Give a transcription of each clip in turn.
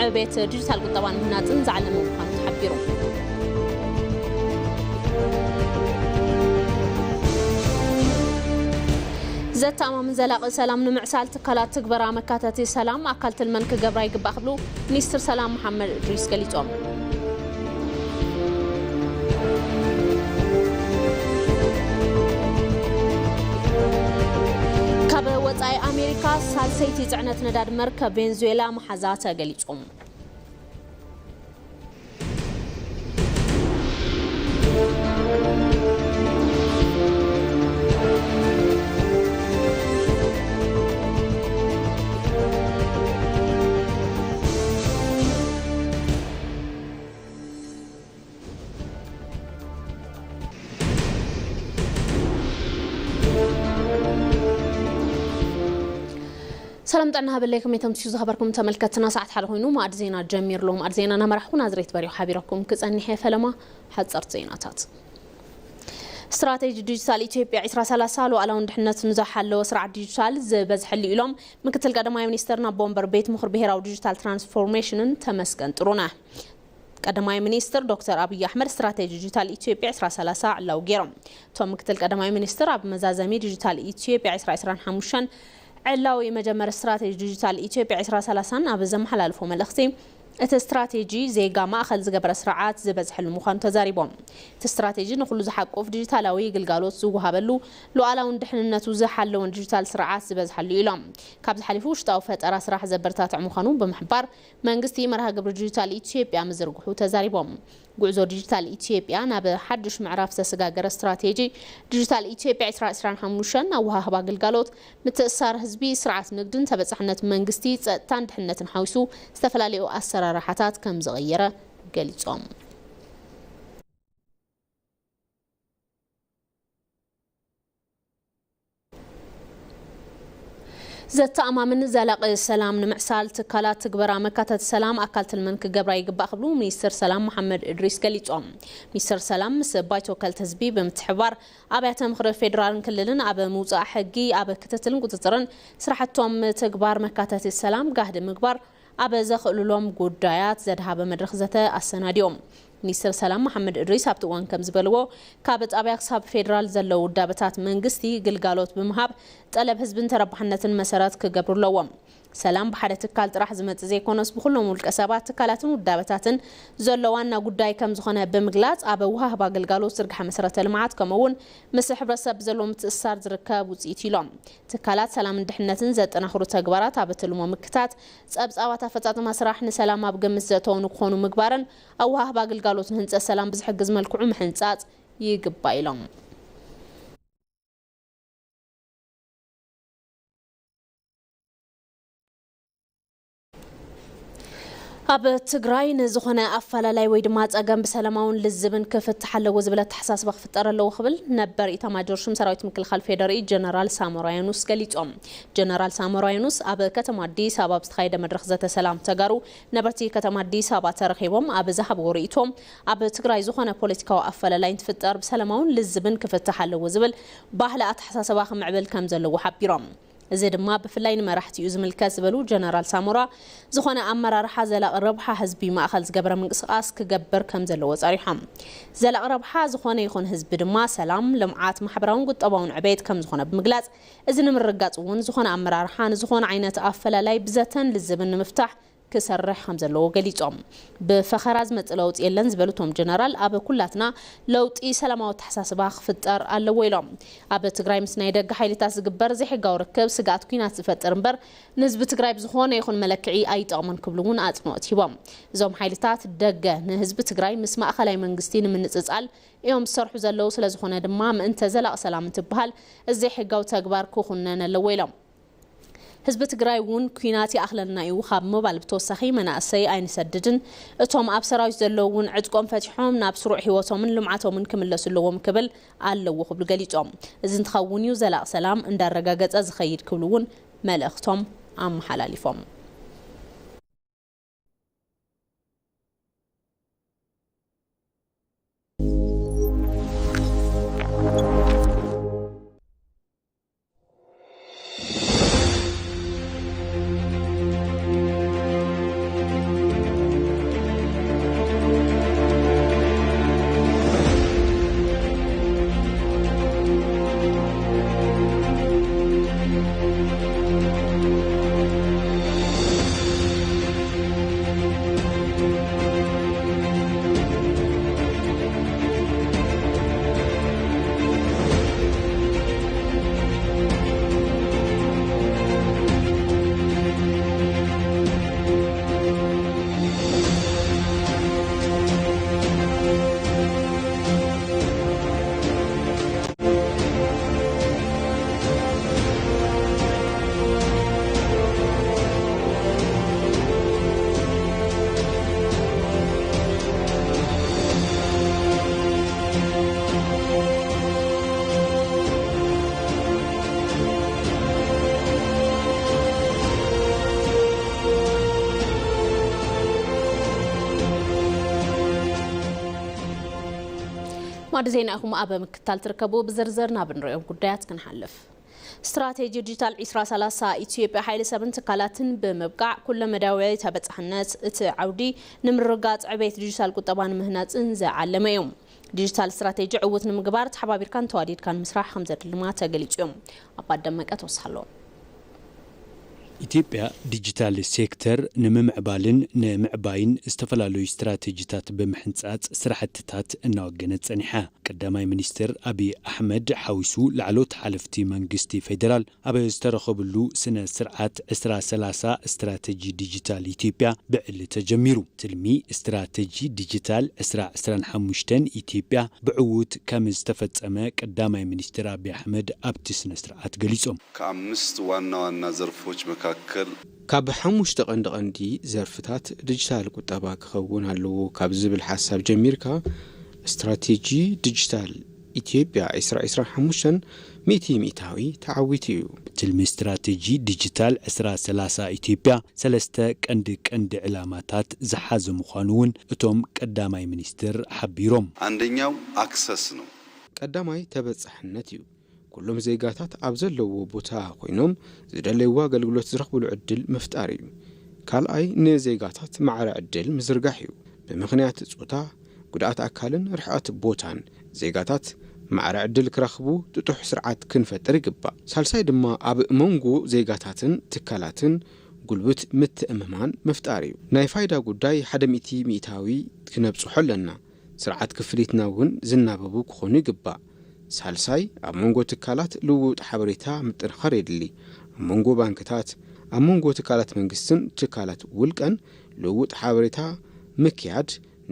ዕቤት ዲጂታል ቁጠባ ንምህናጽን ዝዓለመ ምዃኑ ተሓቢሩ። ዘተኣማምን ዘላቒ ሰላም ንምዕሳል ትካላት ትግበራ መካተቲ ሰላም ኣካል ትልመን ክገብራ ይግባእ ክብሉ ሚኒስትር ሰላም መሓመድ እድሪስ ገሊጾም። ካብ ወጻኢ ኣሜሪካ ሳልሰይቲ ጽዕነት ነዳድ መርከብ ቬንዙዌላ መሓዛ ተገሊጹ። ሰላም ጥዕና ሃበለይ፣ ከመይ ተምስዩ ዝኸበርኩም ተመልከትና፣ ሰዓት ሓደ ኮይኑ መኣዲ ዜና ጀሚርሎ። መኣዲ ዜና እናመራሕኩ ናዝሬት በሪሁ ሓቢረኩም ክጸኒሕ እየ። ፈለማ ሓጸርቲ ዜናታት። ስትራቴጂ ዲጂታል ኢትዮጵያ ዕስራ ሰላሳ ሉዓላውን ድሕነትን ዝሓለወ ስርዓት ዲጂታል ዝበዝሐሉ ኢሎም ምክትል ቀዳማይ ሚኒስትርን ኣቦ ወንበር ቤት ምኽሪ ብሄራዊ ዲጂታል ትራንስፎርሜሽንን ተመስገን ጥሩነህ። ቀዳማይ ሚኒስትር ዶክተር ኣብይ ኣሕመድ ስትራቴጂ ዲጂታል ኢትዮጵያ ዕስራ ሰላሳ ዕላዊ ገይሮም። እቶም ምክትል ቀዳማይ ሚኒስትር ኣብ መዛዘሚ ዲጂታል ኢትዮጵያ ዕስራ ዕስራን ሓሙሽተን ዕላዊ መጀመሪ ስትራቴጂ ዲጂታል ኢትዮጵያ ዕስራ ሰላሳን ኣብ ዘመሓላልፎ መልእኽቲ፣ እቲ ስትራቴጂ ዜጋ ማእኸል ዝገበረ ስርዓት ዝበዝሐሉ ምዃኑ ተዛሪቦም። እቲ ስትራቴጂ ንኹሉ ዝሓቁፍ ዲጂታላዊ ግልጋሎት ዝወሃበሉ፣ ሉዓላውን ድሕንነቱ ዝሓለወን ዲጂታል ስርዓት ዝበዝሓሉ ኢሎም። ካብዚ ሓሊፉ ውሽጣዊ ፈጠራ ስራሕ ዘበረታትዕ ምዃኑ ብምሕባር፣ መንግስቲ መርሃ ግብሪ ዲጂታል ኢትዮጵያ ምዝርግሑ ተዛሪቦም። ጉዕዞ ዲጂታል ኢትዮጵያ ናብ ሓድሽ ምዕራፍ ዘሰጋገረ ስትራቴጂ ዲጂታል ኢትዮጵያ ዕስራ ዕስራን ሓሙሽተን ኣወሃህባ ግልጋሎት፣ ምትእስሳር ህዝቢ፣ ስርዓት ንግድን ተበጻሕነት መንግስቲ፣ ጸጥታን ድሕነትን ሓዊሱ ዝተፈላለዩ ኣሰራርሓታት ከም ዝቐየረ ገሊጾም። ዘተኣማምን ዘላቒ ሰላም ንምዕሳል ትካላት ትግበራ መካተቲ ሰላም ኣካል ትልመን ክገብራ ይግባእ ክብሉ ሚኒስትር ሰላም መሓመድ እድሪስ ገሊጾም። ሚኒስትር ሰላም ምስ ባይቶ ወከልቲ ህዝቢ ብምትሕብባር ኣብያተ ምኽሪ ፌዴራልን ክልልን ኣብ ምውጻእ ሕጊ፣ ኣብ ክትትልን ቁጽጽርን ስራሕቶም ትግባር መካተቲ ሰላም ጋህዲ ምግባር ኣብ ዘኽእሉሎም ጉዳያት ዘድሃበ መድረኽ ዘተ ኣሰናዲዮም። ሚኒስትር ሰላም መሓመድ እድሪስ ኣብቲ እዋን ከም ዝበልዎ፣ ካብ ጣብያ ክሳብ ፌዴራል ዘለዉ ውዳበታት መንግስቲ ግልጋሎት ብምሃብ ጠለብ ህዝብን ተረባሕነትን መሰረት ክገብሩ ኣለዎም። ሰላም ብሓደ ትካል ጥራሕ ዝመጽእ ዘይኮነስ ብኩሎም ውልቀ ሰባት፣ ትካላትን ውዳበታትን ዘሎ ዋና ጉዳይ ከም ዝኾነ ብምግላጽ፣ ኣብ ኣወሃህባ ግልጋሎት ዝርግሐ መሰረተ ልምዓት ከምኡ እውን ምስ ሕብረተሰብ ብዘለዎ ምትእስሳር ዝርከብ ውጽኢት ኢሎም። ትካላት ሰላምን ድሕነትን ዘጠናኽሩ ተግባራት ኣብ ትልሞ ምክታት፣ ጸብጻባት ኣፈጻጽማ ስራሕ ንሰላም ኣብ ግምት ዘእተዉ ንክኾኑ ምግባርን ኣወሃህባ ግልጋሎት ንህንጸት ሰላም ብዝሕግዝ መልክዑ ምሕንጻጽ ይግባእ ኢሎም። ኣብ ትግራይ ንዝኾነ ኣፈላላይ ወይ ድማ ጸገም ብሰላማውን ልዝብን ክፍትሕ ኣለዎ ዝብል ኣተሓሳስባ ክፍጠር ኣለዎ ክብል ነበር ኢታማጆር ሹም ሰራዊት ምክልኻል ፌዴሪ ጀነራል ሳሞራ የኑስ ገሊጾም። ጀነራል ሳሞራ የኑስ ኣብ ከተማ ኣዲስ ኣበባ ኣብ ዝተኻየደ መድረኽ ዘተ ሰላም ተጋሩ ነበርቲ ከተማ ኣዲስ ኣበባ ተረኺቦም ኣብ ዝሃብዎ ርእይቶ፣ ኣብ ትግራይ ዝኾነ ፖለቲካዊ ኣፈላላይ እንትፍጠር ብሰላማውን ልዝብን ክፍትሕ ኣለዎ ዝብል ባህሊ ኣተሓሳስባ ክምዕብል ከም ዘለዎ ሓቢሮም። እዚ ድማ ብፍላይ ንመራሕቲ እዩ ዝምልከት ዝበሉ ጀነራል ሳሞራ፣ ዝኾነ ኣመራርሓ ዘላቒ ረብሓ ህዝቢ ማእኸል ዝገበረ ምንቅስቓስ ክገብር ከም ዘለዎ ጸሪሖም። ዘላቒ ረብሓ ዝኾነ ይኹን ህዝቢ ድማ ሰላም፣ ልምዓት፣ ማሕበራውን ቁጠባውን ዕቤት ከም ዝኾነ ብምግላጽ፣ እዚ ንምርግጋጽ እውን ዝኾነ ኣመራርሓ ንዝኾነ ዓይነት ኣፈላላይ ብዘተን ልዝብን ንምፍታሕ ክሰርሕ ከም ዘለዎ ገሊጾም። ብፈኸራ ዝመጽእ ለውጢ የለን ዝበሉ እቶም ጀነራል፣ ኣብ ኩላትና ለውጢ ሰላማዊ ኣተሓሳስባ ክፍጠር ኣለዎ ኢሎም። ኣብ ትግራይ ምስ ናይ ደገ ሓይልታት ዝግበር ዘይሕጋዊ ርክብ ስግኣት ኲናት ዝፈጥር እምበር ንህዝቢ ትግራይ ብዝኾነ ይኹን መለክዒ ኣይጠቕሞን ክብሉ እውን ኣጽንኦት ሂቦም። እዞም ሓይልታት ደገ ንህዝቢ ትግራይ ምስ ማእኸላይ መንግስቲ ንምንጽጻል እዮም ዝሰርሑ ዘለዉ። ስለዝኾነ ድማ ምእንተ ዘላቒ ሰላም እንትበሃል እዚ ዘይሕጋዊ ተግባር ክኹነን ኣለዎ ኢሎም። ህዝቢ ትግራይ እውን ኲናት ይኣኽለና እዩ ካብ ምባል ብተወሳኺ መናእሰይ ኣይንሰድድን፣ እቶም ኣብ ሰራዊት ዘለዉ እውን ዕጥቆም ፈቲሖም ናብ ስሩዕ ህይወቶምን ልምዓቶምን ክምለሱ ኣለዎም ክብል ኣለዎ ክብሉ ገሊጾም። እዚ እንትኸውን እዩ ዘላቒ ሰላም እንዳረጋገጸ ዝኸይድ ክብሉ እውን መልእኽቶም ኣመሓላሊፎም። ኣደ ዜና ኢኹም ኣብ ምክትታል ትርከቡ። ብዝርዝር ናብ እንሪኦም ጉዳያት ክንሓልፍ። ስትራቴጂ ዲጂታል ዒስራ ሰላሳ ኢትዮጵያ ሓይሊ ሰብን ትካላትን ብምብቃዕ ኩለመዳያዊ ተበጻሕነት እቲ ዓውዲ ንምርጋጽ ዕቤት ዲጂታል ቁጠባ ንምህናጽን ዝዓለመ እዩ። ዲጂታል ስትራቴጂ ዕዉት ንምግባር ተሓባቢርካን ተዋዲድካን ምስራሕ ከም ዘድሊ ድማ ተገሊጹ እዩ። ኣባት ደመቀ ተወስሃሎ። ኢትዮጵያ ዲጂታል ሴክተር ንምምዕባልን ንምዕባይን ዝተፈላለዩ ስትራቴጂታት ብምሕንጻጽ ስራሕትታት እናወገነት ጸኒሓ። ቀዳማይ ሚኒስትር ኣብይ ኣሕመድ ሓዊሱ ላዕለዎት ሓለፍቲ መንግስቲ ፌዴራል ኣብ ዝተረኸብሉ ስነ ስርዓት ዕስራ ሰላሳ ስትራቴጂ ዲጂታል ኢትዮጵያ ብዕሊ ተጀሚሩ። ትልሚ ስትራቴጂ ዲጂታል ዕስራ ዕስራን ሓሙሽተን ኢትዮጵያ ብዕዉት ከም ዝተፈጸመ ቀዳማይ ሚኒስትር ኣብይ ኣሕመድ ኣብቲ ስነ ስርዓት ገሊጾም። ከኣምስት ዋና ዋና ዘርፎች መካከል ካብ ሓሙሽተ ቀንዲ ቀንዲ ዘርፍታት ዲጂታል ቁጠባ ክኸውን ኣለዎ ካብ ዝብል ሓሳብ ጀሚርካ ስትራቴጂ ዲጂታል ኢትዮጵያ ዕስራ ዕስራን ሓሙሽተን ሚእቲ ሚእታዊ ተዓዊቱ እዩ። ትልሚ ስትራቴጂ ዲጂታል ዕስራ ሰላሳ ኢትዮጵያ ሰለስተ ቀንዲ ቀንዲ ዕላማታት ዝሓዘ ምዃኑ እውን እቶም ቀዳማይ ሚኒስትር ሓቢሮም። አንደኛው ኣክሰስ ነው። ቀዳማይ ተበጻሕነት እዩ። ኩሎም ዜጋታት ኣብ ዘለዎ ቦታ ኮይኖም ዝደለይዎ ኣገልግሎት ዝረኽብሉ ዕድል ምፍጣር እዩ። ካልኣይ ንዜጋታት ማዕረ ዕድል ምዝርጋሕ እዩ። ብምኽንያት ጾታ፣ ጉድኣት ኣካልን ርሕቐት ቦታን ዜጋታት ማዕረ ዕድል ክረኽቡ ጥጡሕ ስርዓት ክንፈጥር ይግባእ። ሳልሳይ ድማ ኣብ መንጎ ዜጋታትን ትካላትን ጉልብት ምትእምማን ምፍጣር እዩ። ናይ ፋይዳ ጉዳይ ሓደ ሚእቲ ሚእታዊ ክነብጽሖ ኣለና። ስርዓት ክፍሊትና እውን ዝናበቡ ክኾኑ ይግባእ። ሳልሳይ ኣብ መንጎ ትካላት ልውውጥ ሓበሬታ ምጥንኻር የድሊ። ኣብ መንጎ ባንክታት፣ ኣብ መንጎ ትካላት መንግስትን ትካላት ውልቀን ልውውጥ ሓበሬታ ምክያድ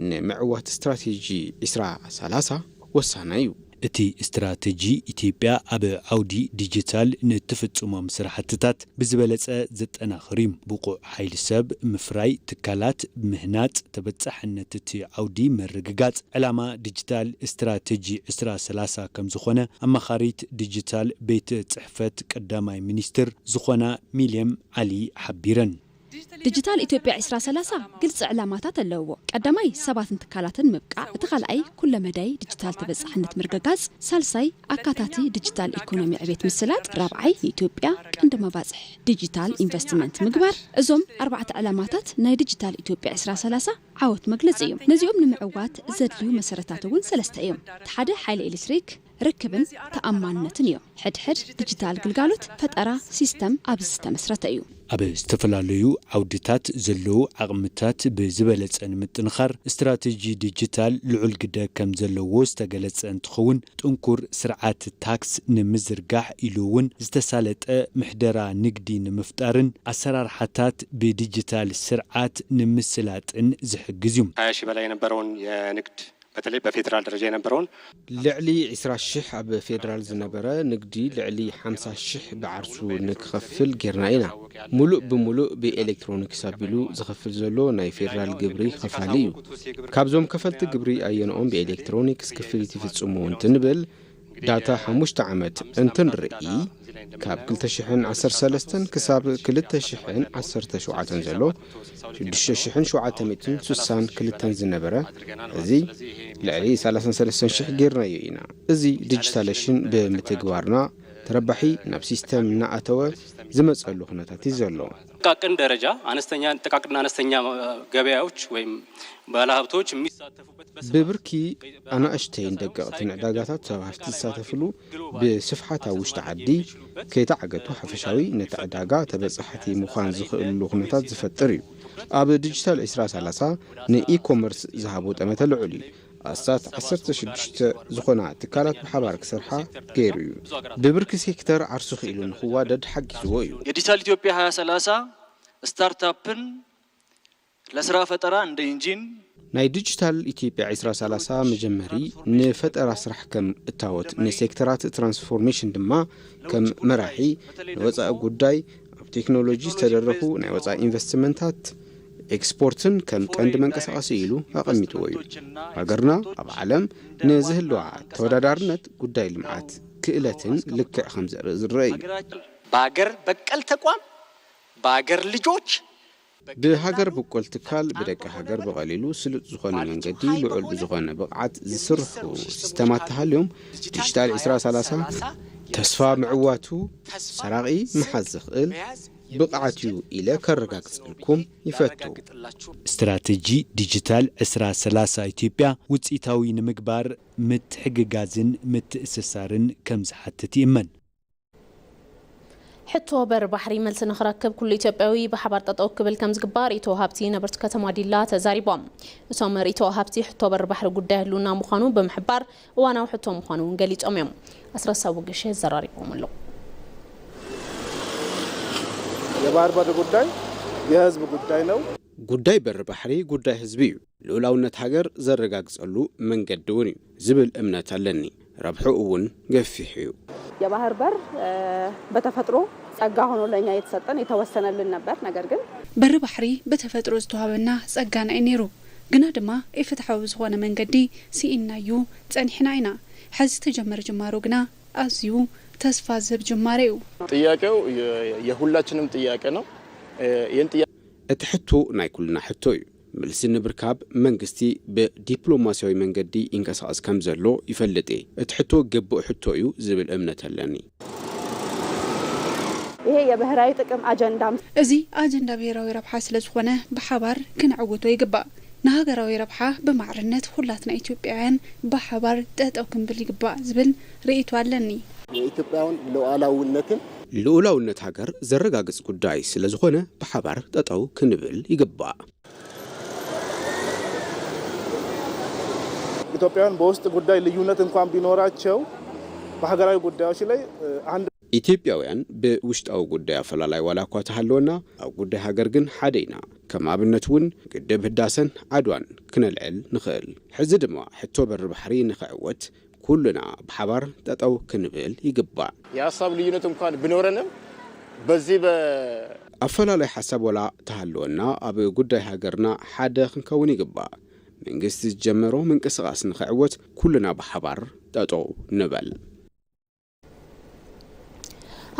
ንምዕዋት ስትራቴጂ ዕስራ ሰላሳ ወሳናይ እዩ። እቲ ስትራተጂ ኢትዮጵያ ኣብ ዓውዲ ዲጂታል ንእትፍጽሞም ስራሕትታት ብዝበለጸ ዘጠናኽር እዩ። ብቑዕ ሓይሊ ሰብ ምፍራይ፣ ትካላት ምህናጽ፣ ተበጻሕነት እቲ ዓውዲ ምርግጋጽ ዕላማ ዲጂታል ስትራተጂ ዕስራ ሰላሳ ከምዝኾነ ኣማኻሪት ዲጂታል ቤት ጽሕፈት ቀዳማይ ሚኒስትር ዝኾና ሚልየም ዓሊ ሓቢረን። ዲጂታል ኢትዮጵያ ዕስራ ሰላሳ ግልፂ ዕላማታት ኣለዎ። ቀዳማይ ሰባት ንትካላትን ምብቃዕ፣ እቲ ካልኣይ ኩለመዳይ ዲጂታል ተበፃሕነት ምርግጋፅ፣ ሳልሳይ ኣካታቲ ዲጂታል ኢኮኖሚ ዕቤት ምስላጥ፣ ራብዓይ ንኢትዮጵያ ቀንዲ መባፅሒ ዲጂታል ኢንቨስትመንት ምግባር። እዞም ኣርባዕተ ዕላማታት ናይ ዲጂታል ኢትዮጵያ ዕስራ ሰላሳ ዓወት መግለፂ እዮም። ነዚኦም ንምዕዋት ዘድልዩ መሰረታት እውን ሰለስተ እዮም። እቲ ሓደ ሓይሊ ኤሌክትሪክ፣ ርክብን ተኣማንነትን እዮም። ሕድሕድ ዲጂታል ግልጋሎት ፈጠራ ሲስተም ኣብዚ ዝተመስረተ እዩ። ኣብ ዝተፈላለዩ ዓውድታት ዘለዉ ዓቕምታት ብዝበለፀ ንምጥንኻር ስትራተጂ ዲጂታል ልዑል ግደ ከም ዘለዎ ዝተገለፀ እንትኸውን፣ ጥንኩር ስርዓት ታክስ ንምዝርጋሕ ኢሉ እውን ዝተሳለጠ ምሕደራ ንግዲ ንምፍጣርን ኣሰራርሓታት ብዲጂታል ስርዓት ንምስላጥን ዝሕግዝ እዩ። ከሃያ ሺህ በላይ የነበረውን የንግድ በተለይ በፌዴራል ደረጃ የነበረውን ልዕሊ ዕስራ ሽሕ ኣብ ፌዴራል ዝነበረ ንግዲ ልዕሊ ሓምሳ ሽሕ ብዓርሱ ንክኸፍል ጌርና ኢና። ሙሉእ ብሙሉእ ብኤሌክትሮኒክስ ኣቢሉ ዝኸፍል ዘሎ ናይ ፌዴራል ግብሪ ኸፋሊ እዩ። ካብዞም ከፈልቲ ግብሪ ኣየንኦም ብኤሌክትሮኒክስ ክፍሊት ይፍጽሙ እንትንብል ዳታ ሓሙሽተ ዓመት እንትንርኢ፣ ካብ ክልተ ሽሕን ዓሰርተ ሰለስተን ክሳብ ክልተ ሽሕን ዓሰርተ ሸውዓተን ዘሎ ሽዱሽተ ሽሕን ሸውዓተ ሚእትን ስሳን ክልተን ዝነበረ፣ እዚ ልዕሊ ሰላሳን ሰለስተን ሽሕ ጌርናዮ ኢና። እዚ ዲጂታሌሽን ብምትግባርና ተረባሒ ናብ ሲስተም እናኣተወ ዝመፀሉ ኩነታት እዩ ዘሎ። ጥቃቅን ደረጃ አነስተኛ ጥቃቅንና አነስተኛ ገበያዎች ወይም ባለሀብቶች የሚሳተፉበት በስፋት ብብርኪ ኣናእሽተይን ደቀቕትን ዕዳጋታት ሰብ ሃፍቲ ዝሳተፍሉ ብስፍሓት ኣብ ውሽጢ ዓዲ ከይተዓገቱ ሓፈሻዊ ነቲ ዕዳጋ ተበጻሕቲ ምዃን ዝኽእልሉ ኩነታት ዝፈጥር እዩ። ኣብ ዲጂታል ዕስራ ሰላሳ ንኢ-ኮመርስ ዝሃቦ ጠመተ ልዑል እዩ። ኣስታት ዓሰርተ ሽዱሽተ ዝኾና ትካላት ብሓባር ክሰርሓ ገይሩ እዩ። ብብርኪ ሴክተር ዓርሱ ክኢሉ ንኽዋደድ ሓጊዝዎ እዩ። የዲጂታል ኢትዮጵያ ሃያ ሰላሳ ስታርታፕን ለስራ ፈጠራ እንደ ኢንጂን ናይ ዲጂታል ኢትዮጵያ ዕስራ ሰላሳ መጀመሪ ንፈጠራ ስራሕ ከም እታወት ንሴክተራት ትራንስፎርሜሽን ድማ ከም መራሒ ንወፃኢ ጉዳይ ኣብ ቴክኖሎጂ ዝተደረኹ ናይ ወፃኢ ኢንቨስትመንታት ኤክስፖርትን ከም ቀንዲ መንቀሳቐሲ ኢሉ ኣቐሚጥዎ እዩ። ሃገርና ኣብ ዓለም ንዝህልዋ ተወዳዳርነት ጉዳይ ልምዓት ክእለትን ልክዕ ከም ዘርኢ ዝረአ እዩ። በሀገር በቀል ተቋም በሀገር ልጆች ብሃገር ብቆል ትካል ብደቂ ሃገር ብቐሊሉ ስሉጥ ዝኾነ መንገዲ ልዑል ብዝኾነ ብቕዓት ዝስርሑ ሲስተማት ተሃልዮም ዲጂታል ዕስራ ሰላሳ ተስፋ ምዕዋቱ ሰራቒ ምሓዝ ዝኽእል ብቕዓት እዩ ኢለ ከረጋግጸልኩም ይፈቱ። ስትራተጂ ዲጂታል ዕስራ ሰላሳ ኢትዮጵያ ውፅኢታዊ ንምግባር ምትሕግጋዝን ምትእስሳርን ከም ዝሓትት ይእመን። ሕቶ በር ባሕሪ መልሲ ንኽረክብ ኩሉ ኢትዮጵያዊ ብሓባር ጠጠው ክብል ከም ዝግባእ ርእይቶ ሃብቲ ነበርቲ ከተማ ዲላ ተዛሪቦም። እቶም ርእይቶ ሃብቲ ሕቶ በር ባሕሪ ጉዳይ ህልውና ምዃኑ ብምሕባር እዋናዊ ሕቶ ምዃኑ እውን ገሊጾም እዮም። ኣስረሳ ውግሽ ዘራሪቦም ኣለዉ። የባህር በር ጉዳይ የህዝብ ጉዳይ ነው። ጉዳይ በር ባሕሪ ጉዳይ ህዝቢ እዩ። ልኡላውነት ሃገር ዘረጋግጸሉ መንገዲ እውን እዩ ዝብል እምነት ኣለኒ። ረብሑ እውን ገፊሕ እዩ። የባህር በር በተፈጥሮ ጸጋ ሆኖ ለእኛ የተሰጠን የተወሰነልን ነበር። ነገር ግን በሪ ባሕሪ ብተፈጥሮ ዝተዋህበና ጸጋና እዩ ነይሩ። ግና ድማ ኢፍትሓዊ ዝኾነ መንገዲ ስኢንናዩ ጸኒሕና ኢና። ሕዚ ዝተጀመረ ጅማሮ ግና ኣዝዩ ተስፋ ዝህብ ጅማረ እዩ። ጥያቄው የሁላችንም ጥያቄ ነው። ይህን ጥያቄ እቲ ሕቶ ናይ ኩልና ሕቶ እዩ። መልሲ ንምርካብ መንግስቲ ብዲፕሎማሲያዊ መንገዲ ይንቀሳቐስ ከም ዘሎ ይፈልጥ እየ። እቲ ሕቶ ግቡእ ሕቶ እዩ ዝብል እምነት ኣለኒ። ይሄ የብሔራዊ ጥቅም አጀንዳ እዚ ኣጀንዳ ብሄራዊ ረብሓ ስለ ዝኾነ ብሓባር ክንዕውቶ ይግባእ። ንሃገራዊ ረብሓ ብማዕርነት ሁላትና ኢትዮጵያውያን ብሓባር ጠጠው ክንብል ይግባእ ዝብል ርእይቶ ኣለኒ። የኢትዮጵያውን ሉዓላዊነትን ልኡላውነት ሃገር ዘረጋግጽ ጉዳይ ስለ ዝኾነ ብሓባር ጠጠው ክንብል ይግባእ። ኢትዮጵያውያን በውስጥ ጉዳይ ልዩነት እንኳን ቢኖራቸው በሀገራዊ ጉዳዮች ላይ አንድ ኢትዮጵያውያን ብውሽጣዊ ጉዳይ ኣፈላላይ ዋላ እኳ ተሃለወና ኣብ ጉዳይ ሃገር ግን ሓደ ኢና። ከም ኣብነት እውን ግድብ ህዳሰን ዓድዋን ክነልዕል ንኽእል። ሕዚ ድማ ሕቶ በሪ ባሕሪ ንኽዕወት ኩልና ብሓባር ጠጠው ክንብል ይግባእ። የሀሳብ ልዩነት እንኳን ቢኖረንም በዚህ በ ኣፈላላይ ሓሳብ ዋላ ተሃለወና ኣብ ጉዳይ ሃገርና ሓደ ክንከውን ይግባእ። መንግስቲ ዝጀመሮ ምንቅስቓስ ንኽዕወት ኩልና ብሓባር ጠጠው ንበል።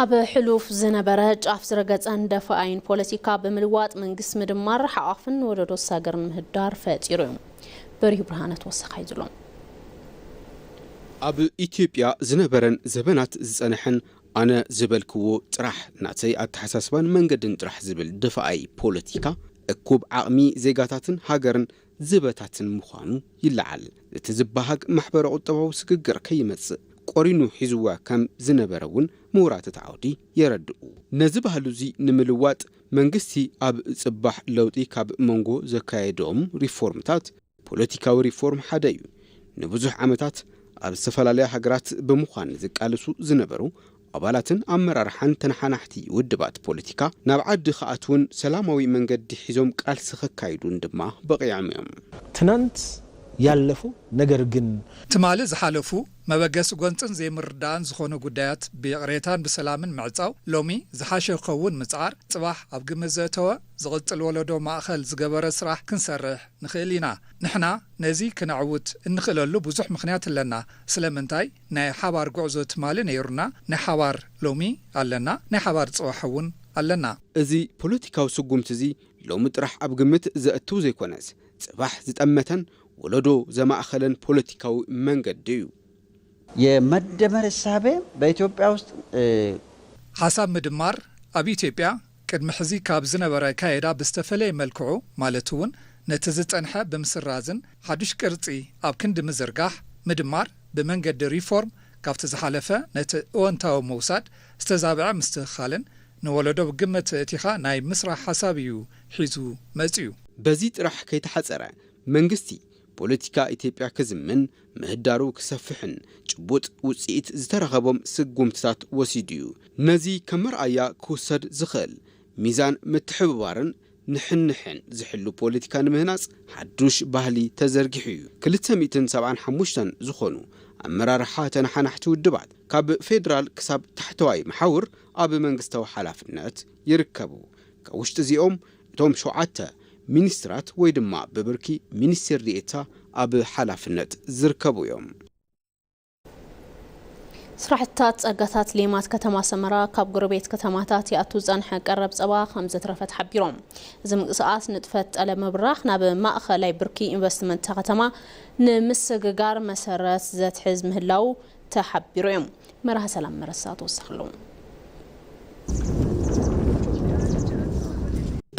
ኣብ ሕሉፍ ዝነበረ ጫፍ ዝረገጸን ደፋኣይን ፖለቲካ ብምልዋጥ መንግስቲ ምድማር ሓቋፍን ወለዶ ሳገርን ምህዳር ፈጢሩ እዩ። በሪሁ ብርሃነ ተወሳኻይ ዝሎ። ኣብ ኢትዮጵያ ዝነበረን ዘበናት ዝጸንሐን ኣነ ዝበልክዎ ጥራሕ ናተይ ኣተሓሳስባን መንገድን ጥራሕ ዝብል ደፋኣይ ፖለቲካ እኩብ ዓቕሚ ዜጋታትን ሃገርን ዝበታትን ምዃኑ ይለዓል። እቲ ዝበሃግ ማሕበረ ቁጠባዊ ስግግር ከይመጽእ ቆሪኑ ሒዝዋ ከም ዝነበረ እውን ምሁራት እቲ ዓውዲ የረድኡ። ነዚ ባህሉ እዚ ንምልዋጥ መንግስቲ ኣብ ጽባሕ ለውጢ ካብ መንጎ ዘካየዶም ሪፎርምታት ፖለቲካዊ ሪፎርም ሓደ እዩ። ንብዙሕ ዓመታት ኣብ ዝተፈላለያ ሃገራት ብምዃን ዝቃለሱ ዝነበሩ ኣባላትን ኣመራርሓን ተነሓናሕቲ ውድባት ፖለቲካ ናብ ዓዲ ክኣትውን ሰላማዊ መንገዲ ሒዞም ቃልሲ ከካይዱን ድማ በቒዖም እዮም። ትናንት ያለፉ ነገር ግን ትማሊ ዝሓለፉ መበገሲ ጎንፅን ዘይምርዳእን ዝኾኑ ጉዳያት ብይቕሬታን ብሰላምን ምዕፃው ሎሚ ዝሓሸ ክኸውን ምፅዓር ፅባሕ ኣብ ግምት ዘእተወ ዝቕፅል ወለዶ ማእኸል ዝገበረ ስራሕ ክንሰርሕ ንኽእል ኢና። ንሕና ነዚ ክነዕውት እንኽእለሉ ብዙሕ ምኽንያት ኣለና። ስለምንታይ ናይ ሓባር ጉዕዞ ትማሊ ነይሩና ናይ ሓባር ሎሚ ኣለና ናይ ሓባር ፅባሕ እውን ኣለና። እዚ ፖለቲካዊ ስጉምቲ እዚ ሎሚ ጥራሕ ኣብ ግምት ዘእትው ዘይኮነስ ፅባሕ ዝጠመተን ወለዶ ዘማእኸለን ፖለቲካዊ መንገዲ እዩ። የመደመር እሳቤ በኢትዮጵያ ውስጥ ሓሳብ ምድማር ኣብ ኢትዮጵያ ቅድሚ ሕዚ ካብ ዝነበረ ካየዳ ብዝተፈለየ መልክዑ ማለት እውን ነቲ ዝጸንሐ ብምስራዝን ሓዱሽ ቅርጺ ኣብ ክንዲ ምዝርጋሕ ምድማር ብመንገዲ ሪፎርም ካብቲ ዝሓለፈ ነቲ እወንታዊ ምውሳድ ዝተዛብዐ ምስትኽኻልን ንወለዶ ብግምት እቲኻ ናይ ምስራሕ ሓሳብ እዩ ሒዙ መጺኡ። በዚ ጥራሕ ከይተሓጸረ መንግስቲ ፖለቲካ ኢትዮጵያ ክዝምን ምህዳሩ ክሰፍሕን ጭቡጥ ውፅኢት ዝተረኸቦም ስጉምትታት ወሲዱ እዩ። ነዚ ከም መርኣያ ክውሰድ ዝኽእል ሚዛን ምትሕብባርን ንሕንሕን ዝሕሉ ፖለቲካ ንምህናፅ ሓዱሽ ባህሊ ተዘርጊሑ እዩ። ክልተ ሚእትን ሰብዓን ሓሙሽተን ዝኾኑ ኣመራርሓ ተነሓናሕቲ ውድባት ካብ ፌደራል ክሳብ ታሕተዋይ መሓውር ኣብ መንግስታዊ ሓላፍነት ይርከቡ። ካብ ውሽጢ እዚኦም እቶም ሸውዓተ ሚኒስትራት ወይ ድማ ብብርኪ ሚኒስቴር ዲኤታ ኣብ ሓላፍነት ዝርከቡ እዮም። ስራሕትታት ጸጋታት ሌማት ከተማ ሰመራ ካብ ጎረቤት ከተማታት ይኣቱ ዝጸንሐ ቀረብ ጸባ ከም ዘትረፈ ተሓቢሮም። እዚ ምንቅስቓስ ንጥፈት ጠለብ ምብራኽ ናብ ማእኸላይ ብርኪ ኢንቨስትመንት እታ ከተማ ንምስግጋር መሰረት ዘትሕዝ ምህላው ተሓቢሩ እዮም። መርሃ ሰላም መረሳ ተወሰኽሉ።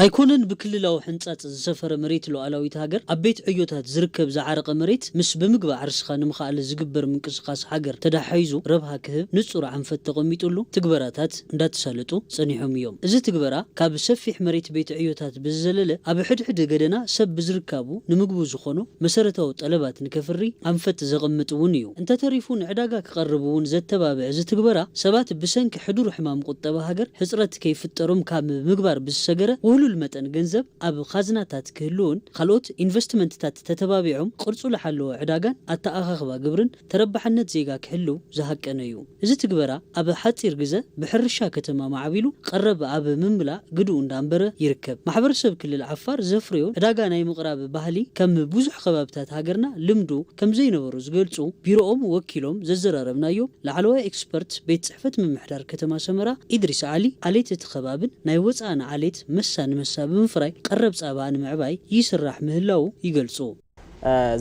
ኣይኮነን ብክልላዊ ሕንጻጽ ዝሰፈረ መሬት ሉዓላዊት ሃገር ኣብ ቤት ዕዮታት ዝርከብ ዝዓረቐ መሬት ምስ ብምግባእ ዓርስኻ ንምኽኣል ዝግበር ምንቅስቓስ ሃገር ተዳሓሒዙ ረብሃ ክህብ ንጹር ኣንፈት ተቐሚጡሉ ትግበራታት እንዳተሳለጡ ጸኒሖም እዮም። እዚ ትግበራ ካብ ሰፊሕ መሬት ቤት ዕዮታት ብዝዘለለ ኣብ ሕድሕድ ገደና ሰብ ብዝርካቡ ንምግቡ ዝኾኑ መሰረታዊ ጠለባት ንከፍሪ ኣንፈት ዘቐምጥ እውን እዩ። እንተተሪፉ ንዕዳጋ ክቐርብ እውን ዘተባብዕ እዚ ትግበራ ሰባት ብሰንኪ ሕዱር ሕማም ቁጠባ ሃገር ሕጽረት ከይፍጠሮም ካብ ምግባር ብዝሰገረ ውህሉል መጠን ገንዘብ ኣብ ኻዝናታት ክህልውን ካልኦት ኢንቨስትመንትታት ተተባቢዖም ቅርጹ ዝሓለወ ዕዳጋን ኣተኣኻኽባ ግብርን ተረባሕነት ዜጋ ክሕልው ዝሃቀነ እዩ። እዚ ትግበራ ኣብ ሓጺር ግዘ ብሕርሻ ከተማ ማዕቢሉ ቀረብ ኣብ ምምላእ ግድኡ እንዳንበረ ይርከብ። ማሕበረሰብ ክልል ዓፋር ዘፍርዮ ዕዳጋ ናይ ምቕራብ ባህሊ ከም ብዙሕ ከባብታት ሃገርና ልምዱ ከም ዘይነበሩ ዝገልጹ ቢሮኦም ወኪሎም ዘዘራረብናዮም ላዕለዋይ ኤክስፐርት ቤት ጽሕፈት ምምሕዳር ከተማ ሰመራ ኢድሪስ ዓሊ፣ ዓሌት እቲ ከባብን ናይ ወጻእን ዓሌት መሳ ንመሳ ብምፍራይ ቀረብ ጸባ ንምዕባይ ይስራሕ ምህላው ይገልጹ።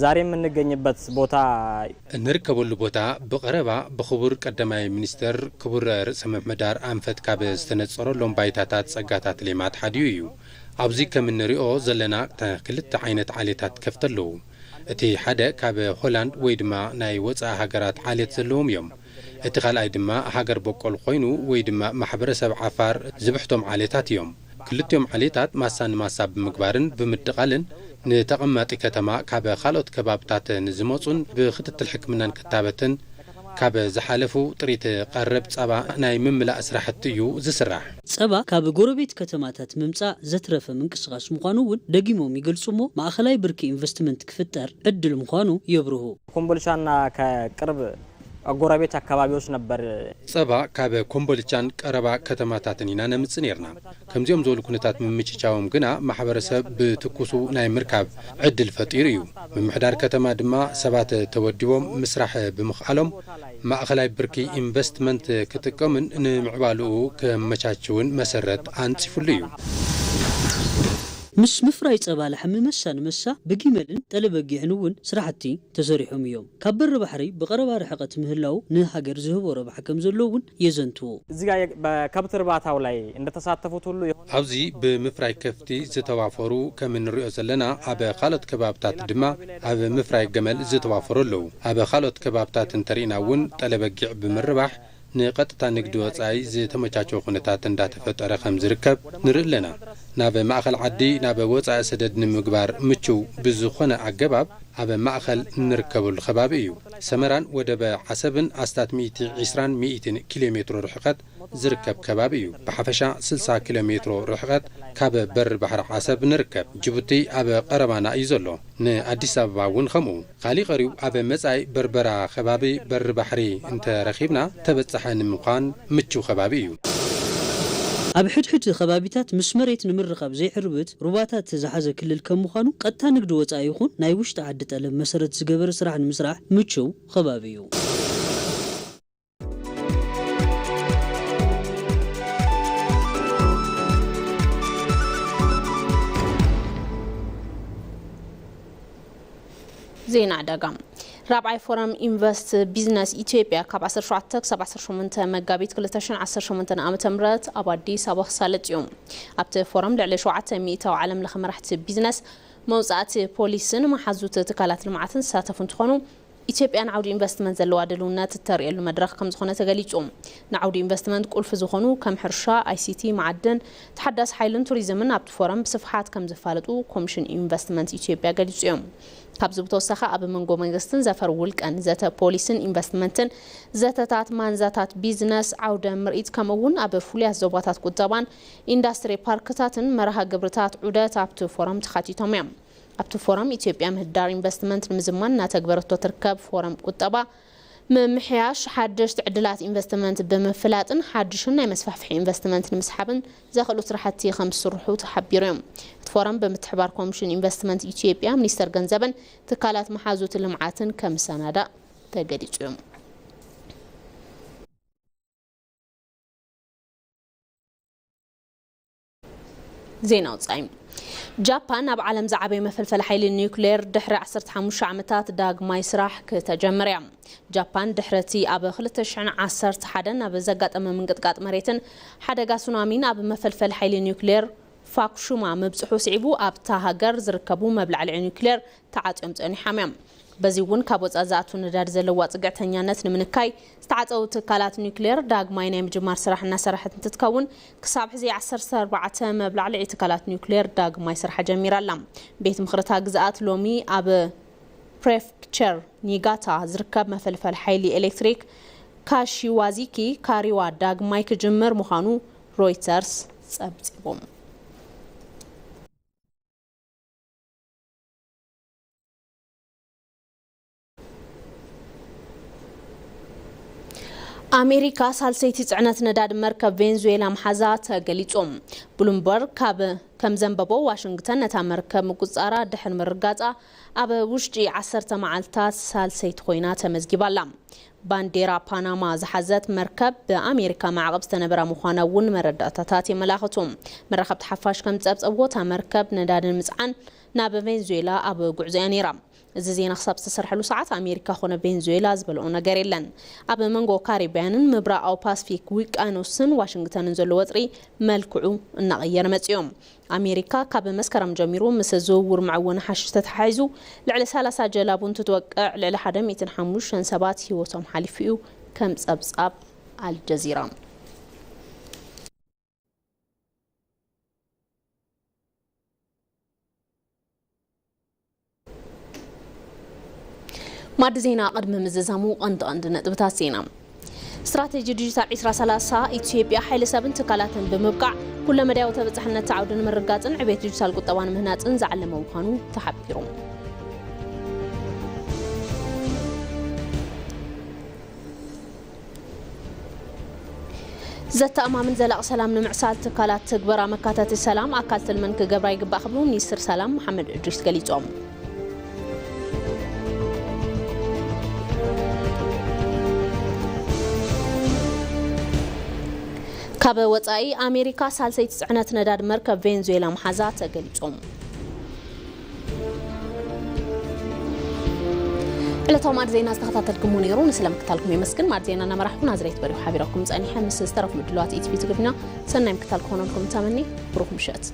ዛሬ የምንገኝበት ቦታ እንርከበሉ ቦታ ብቐረባ ብኽቡር ቀዳማይ ሚኒስተር ክቡር ርእሰ ምምሕዳር ኣንፈት ካብ ዝተነጸረሎም ባይታታት ጸጋታት ሌማት ሓዲኡ እዩ። ኣብዚ ከም እንሪኦ ዘለና ክልተ ዓይነት ዓሌታት ከፍቲ ኣለዉ። እቲ ሓደ ካብ ሆላንድ ወይ ድማ ናይ ወጻኢ ሃገራት ዓሌት ዘለዎም እዮም። እቲ ካልኣይ ድማ ሃገር በቆል ኮይኑ ወይ ድማ ማሕበረሰብ ዓፋር ዝብሕቶም ዓሌታት እዮም። ክልቲኦም ዓሌታት ማሳ ንማሳ ብምግባርን ብምድቓልን ንተቐማጢ ከተማ ካብ ካልኦት ከባብታት ንዝመጹን ብክትትል ሕክምናን ክታበትን ካብ ዝሓለፉ ጥሪት ቀረብ ጸባ ናይ ምምላእ ስራሕቲ እዩ ዝስራሕ። ጸባ ካብ ጎረቤት ከተማታት ምምጻእ ዘትረፈ ምንቅስቓስ ምዃኑ እውን ደጊሞም ይገልጹ እሞ ማእኸላይ ብርኪ ኢንቨስትመንት ክፍጠር ዕድል ምዃኑ የብርሁ። ኮምቦልቻና ከቅርብ ጎረቤት አካባቢዎች ነበር። ጸባ ካብ ኮምቦልቻን ቀረባ ከተማታትን ኢና ነምጽእ ነርና። ከምዚኦም ዝበሉ ኩነታት ምምችቻዎም ግና ማሕበረሰብ ብትኩሱ ናይ ምርካብ ዕድል ፈጢሩ እዩ። ምምሕዳር ከተማ ድማ ሰባት ተወዲቦም ምስራሕ ብምኽኣሎም ማእኸላይ ብርኪ ኢንቨስትመንት ክጥቀምን ንምዕባልኡ ከመቻችውን መሰረት ኣንጺፉሉ እዩ። ምስ ምፍራይ ጸባ ላሕሚ መሳ ንመሳ ብጊመልን ጠለበጊዕን እውን ስራሕቲ ተሰሪሖም እዮም። ካብ በሪ ባሕሪ ብቐረባ ርሕቐት ምህላው ንሃገር ዝህቦ ረብሓ ከም ዘሎ እውን የዘንትዉ። እዚህ ጋር የ- በከብት እርባታው ላይ እንደተሳተፉት ሁሉ የሆነ ኣብዚ ብምፍራይ ከፍቲ ዝተዋፈሩ ከም እንሪኦ ዘለና ኣብ ካልኦት ከባብታት ድማ ኣብ ምፍራይ ገመል ዝተዋፈሩ ኣለዉ። ኣብ ካልኦት ከባብታት እንተሪእና እውን ጠለበጊዕ ብምርባሕ ንቐጥታ ንግዲ ወጻኢ ዝተመቻቸወ ኩነታት እንዳተፈጠረ ከም ዝርከብ ንርኢ ኣለና። ናብ ማእኸል ዓዲ ናብ ወጻኢ ሰደድ ንምግባር ምችው ብዝኾነ ኣገባብ ኣብ ማእኸል እንርከበሉ ከባቢ እዩ። ሰመራን ወደብ ዓሰብን ኣስታት ሚእቲ ዕስራን ሚእትን ኪሎ ሜትሮ ርሕቐት ዝርከብ ከባቢ እዩ። ብሓፈሻ ስልሳ ኪሎ ሜትሮ ርሕቐት ካብ በሪ ባሕሪ ዓሰብ ንርከብ። ጅቡቲ ኣብ ቀረባና እዩ ዘሎ። ንኣዲስ ኣበባ እውን ከምኡ። ካሊእ ቀሪቡ ኣብ መጻኢ በርበራ ከባቢ በሪ ባሕሪ እንተረኺብና ተበጻሒ ንምዃን ምችው ከባቢ እዩ። ኣብ ሕድሕድ ከባቢታት ምስ መሬት ንምርኻብ ዘይሕርብት ሩባታት ዝሓዘ ክልል ከም ምዃኑ ቀጥታ ንግዲ ወጻኢ ይኹን ናይ ውሽጢ ዓዲ ጠለብ መሰረት ዝገበረ ስራሕ ንምስራሕ ምችው ከባቢ እዩ። ዜና ዕዳጋ። ራብዓይ ፎረም ኢንቨስት ቢዝነስ ኢትዮጵያ ካብ ዓሰርተ ሸውዓተ ክሳብ ዓሰርተ ሸሞንተ መጋቢት ክልተ ሽሕን ዓሰርተ ሸሞንተን ዓመተ ምህረት ኣብ ኣዲስ ኣበባ ክሳለጥ እዩ። ኣብቲ ፎረም ልዕሊ ሸውዓተ ሚእታዊ ዓለም ለኸ መራሕቲ ቢዝነስ፣ መውፃእቲ ፖሊስን መሓዙት ትካላት ልምዓትን ዝሳተፉ እንትኾኑ፣ ኢትዮጵያ ንዓውዲ ኢንቨስትመንት ዘለዋ ድልውነት እተርእየሉ መድረኽ ከምዝኾነ ተገሊፁ። ንዓውዲ ኢንቨስትመንት ቁልፊ ዝኾኑ ከም ሕርሻ፣ ኣይሲቲ፣ መዓድን፣ ተሓዳሲ ሓይልን ቱሪዝምን ኣብቲ ፎረም ብስፍሓት ከምዝፋለጡ ኮሚሽን ኢንቨስትመንት ኢትዮጵያ ገሊፁ እዮም። ካብዚ ብተወሳኺ ኣብ መንጎ መንግስትን ዘፈር ውልቀን ዘተ ፖሊስን ኢንቨስትመንትን ዘተታት ማንዛታት ቢዝነስ ዓውደ ምርኢት ከምኡ እውን ኣብ ፍሉያት ዞባታት ቁጠባን ኢንዳስትሪ ፓርክታትን መርሃ ግብርታት ዑደት ኣብቲ ፎረም ተኻቲቶም እዮም። ኣብቲ ፎረም ኢትዮጵያ ምህዳር ኢንቨስትመንት ንምዝማን እናተግበረቶ ትርከብ ፎረም ቁጠባ ምምሕያሽ ሓደሽቲ ዕድላት ኢንቨስትመንት ብምፍላጥን ሓድሽን ናይ መስፋሕፍሒ ኢንቨስትመንት ንምስሓብን ዘኽእሉ ስራሕቲ ከም ዝስርሑ ተሓቢሩ እዮም። እቲ ፎረም ብምትሕባር ኮሚሽን ኢንቨስትመንት ኢትዮጵያ፣ ሚኒስተር ገንዘብን ትካላት መሓዙት ልምዓትን ከም ዝሰናዳእ ተገሊፁ እዩ። ዜና ውጻኢ። ጃፓን ኣብ ዓለም ዝዓበየ መፈልፈሊ ሓይሊ ኒውክሌር ድሕሪ ዓሰርተ ሓሙሽተ ዓመታት ዳግማይ ስራሕ ክተጀምር እያ። ጃፓን ድሕሪ እቲ ኣብ ክልተ ሽሕን ዓሰርተ ሓደን ኣብ ዘጋጠመ ምንቅጥቃጥ መሬትን ሓደጋ ሱናሚን ኣብ መፈልፈሊ ሓይሊ ኒውክሌር ፋኩሹማ ምብጽሑ ስዒቡ ኣብታ ሃገር ዝርከቡ መብላዕልዒ ኒውክሌር ተዓጽዮም ጸኒሖም እዮም። በዚ እውን ካብ ወጻኢ ዝኣቱ ነዳዲ ዘለዋ ጽግዕተኛነት ንምንካይ ዝተዓጸዉ ትካላት ኒውክሌር ዳግማይ ናይ ምጅማር ስራሕ እናሰራሐት እንትትከውን፣ ክሳብ ሕዚ ዓሰርተ ኣርባዕተ መብላዕልዒ ትካላት ኒውክሌር ዳግማይ ስርሓ ጀሚራ ኣላ። ቤት ምኽርታ ግዝኣት ሎሚ ኣብ ፕሬፍክቸር ኒጋታ ዝርከብ መፈልፈል ሓይሊ ኤሌክትሪክ ካሺዋዚኪ ካሪዋ ዳግማይ ክጅምር ምዃኑ ሮይተርስ ጸብጺቡ። ኣሜሪካ ሳልሰይቲ ጽዕነት ነዳዲ መርከብ ቬንዙዌላ ምሓዛ ተገሊጹ። ብሉምበርግ ካብ ከም ዘንበቦ፣ ዋሽንግተን ነታ መርከብ ምቁጽጻራ ድሕሪ ምርጋጻ ኣብ ውሽጢ ዓሰርተ መዓልታት ሳልሰይቲ ኮይና ተመዝጊባ ኣላ። ባንዴራ ፓናማ ዝሓዘት መርከብ ብኣሜሪካ ማዕቐብ ዝተነበራ ምዃና እውን መረዳእታታት የመላኽቱ። መራኸብቲ ሓፋሽ ከም ዝጸብጸብዎ፣ እታ መርከብ ነዳዲ ንምጽዓን ናብ ቬንዙዌላ ኣብ ጉዕዞ እያ ነይራ። እዚ ዜና ክሳብ ዝተሰርሐሉ ሰዓት ኣሜሪካ ኮነ ቬንዙዌላ ዝበልኦ ነገር የለን። ኣብ መንጎ ካሪብያንን ምብራቓዊ ፓስፊክ ውቅያኖስን ዋሽንግተንን ዘሎ ወጥሪ መልክዑ እናቐየረ መጺኡ። ኣሜሪካ ካብ መስከረም ጀሚሩ ምስ ዝውውር መዐወኒ ሓሽሽ ተተሓሒዙ ልዕሊ ሰላሳ ጀላቡ እንትትወቅዕ፣ ልዕሊ ሓደ ሚእትን ሓሙሽተን ሰባት ህይወቶም ሓሊፉ እዩ፣ ከም ጸብጻብ ኣልጀዚራ። ማዕዲ ዜና ቅድሚ ምዝዛሙ ቀንዲ ቀንዲ ነጥብታት ዜና። ስትራቴጂ ዲጂታል ዕስራ ሰላሳ ኢትዮጵያ ሓይሊ ሰብን ትካላትን ብምብቃዕ ኩለመዳያዊ ተበጻሕነት ዓውዲ ንምርጋጽን ዕቤት ዲጂታል ቁጠባ ንምህናጽን ዝዓለመ ምዃኑ ተሓቢሩ። ዘተኣማምን ዘላቒ ሰላም ንምዕሳል ትካላት ትግበራ መካተቲ ሰላም ኣካል ትልመን ክገብራ ይግባእ ክብሉ ሚኒስትር ሰላም መሓመድ እድሪስ ገሊጾም። ካብ ወጻኢ ኣሜሪካ ሳልሰይቲ ጽዕነት ነዳድ መርከብ ቬንዙዌላ ምሓዛ ተገሊጹ። ዕለታዊ ማዕድ ዜና ዝተኸታተልኩሞ ነይሩ። ንስለ ምክታልኩም የመስግን። ማዕድ ዜና እናመራሕኩ ናዝሬት በሪሁ ሓቢረኩም ጸኒሐ። ምስ ዝተረፉ ምድላዋት ኢቲቪ ትግርኛ ሰናይ ምክታል ክኾነልኩም ተመኒ። ብሩኽ ምሸት።